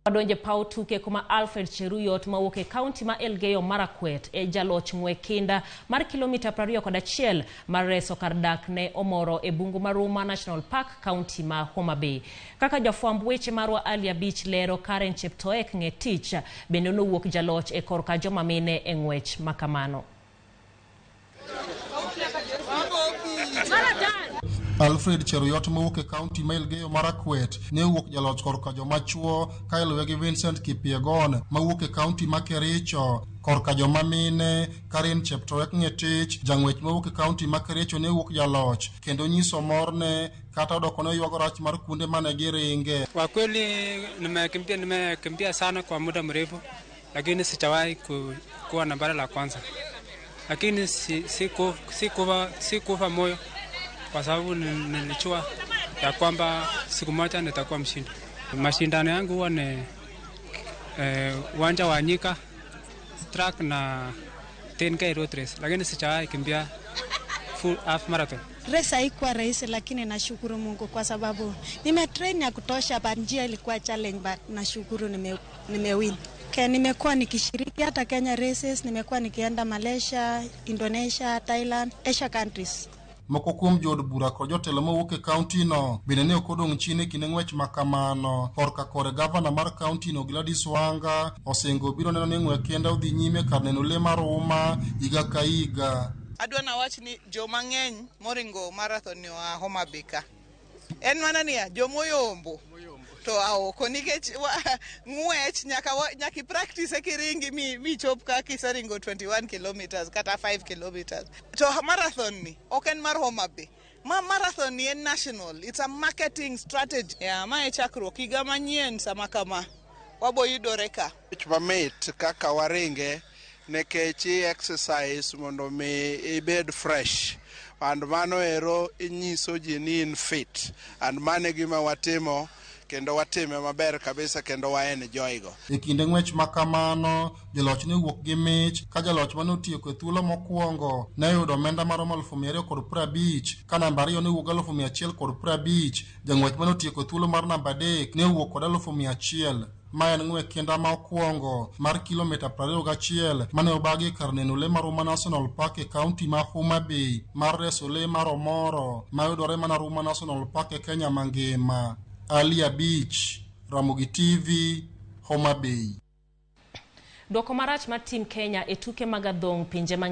Wadonje paw tuke kuma Alfred Cheruiyot mawuok e kaunti ma Elgeyo Marakwet e jaloch ng'we kinda mar kilomita 21 mar reso kar dak ne omoro e bungu mar Ruma National Park, kaunti ma Homa Bay. Kaka jafwamb weche marwa Ali Abich lero, Karen Cheptoek Ng'etich bende nowuok jaloch e korka joma mine e ng'wech makamano. Alfred Cheruiyot mowuok e kaunti ma Elgeyo Marakwet ne owuok jaloch korka joma chuo ka iluwe gi Vincent Kipyegon mawuok e kaunti ma Kericho. Korka joma mine, Karen Cheptoek Ng'etich, jang'wech mawuok e kaunti ma Kericho ne owuok jaloch kendo nyiso morne kata odoko ne oywago rach mar kuonde mane giringe. Kwa kweli nimekimbia, nimekimbia sana kwa muda mrefu, lakini sijawahi kuwa nambari la kwanza, lakini si kufa moyo kwa sababu nilijua ya kwamba siku moja nitakuwa mshindi. Mashindano yangu huwa ni uwanja wa Nyika track na 10K road race, lakini sijawahi kimbia full half marathon. Race haikuwa rahisi, lakini nashukuru Mungu kwa sababu nimetrain ya kutosha, but njia ilikuwa challenge, but nashukuru nimewin. Nimekuwa nikishiriki hata Kenya races, nimekuwa nikienda Malaysia, Indonesia, Thailand, Asia countries. Moko kuom jood bura kod jotelo mowuok e kaunti no bende ne ok odong' chien e kinde ng'wech ma kamano. Korka kore gavana mar kaunti no Gladys Wanga osingo biro neno ni ng'we kenda odhi nyime kar neno lee mar Huma higa ka higa. Adwa nawach ni joma ng'eny moringo marathon ni oa Homa Bay ka. En mana niya, jomoyombo to aoko nikech ng'wech nyaka i practice kiringi mi chop ka kiseringo 21 kilometers kata 5 kilometers. To marathon ni ok en mar Homa Bay. Ma marathon ni en national, it's a marketing strategy. Yeah, ma e chakruok higa manyien sama kama wabo yudore ka. Wach mamit kaka waringe nikech i exercise mondo mi ibed fresh and mano ero inyiso ji ni in fit and mano e gima watimo kendo watime maber kabisa kendo wa enjoy go. E kinde ng'wech ma kamano, joloch ne owuok gi mich ka jaloch mane otieko e thuolo mokwongo ne oyudo omenda maromo 250,000, ka namba ariyo ne owuok 150,000, jang'wech mane otieko e thuolo mar namba adek ne owuok kod 100,000. Ma en ng'we kinda ma okwongo mar kilomita 21 mane obagi kar neno lee mar Ruma National Park e kaunti ma Homa Bay mar reso lee mar Omoro mayudore mana Ruma National Park e Kenya mangima. Ali Abich, Ramogi TV, Homa Bay. Duoko marach mar team Kenya e tuke mag adhong' pinje mangima.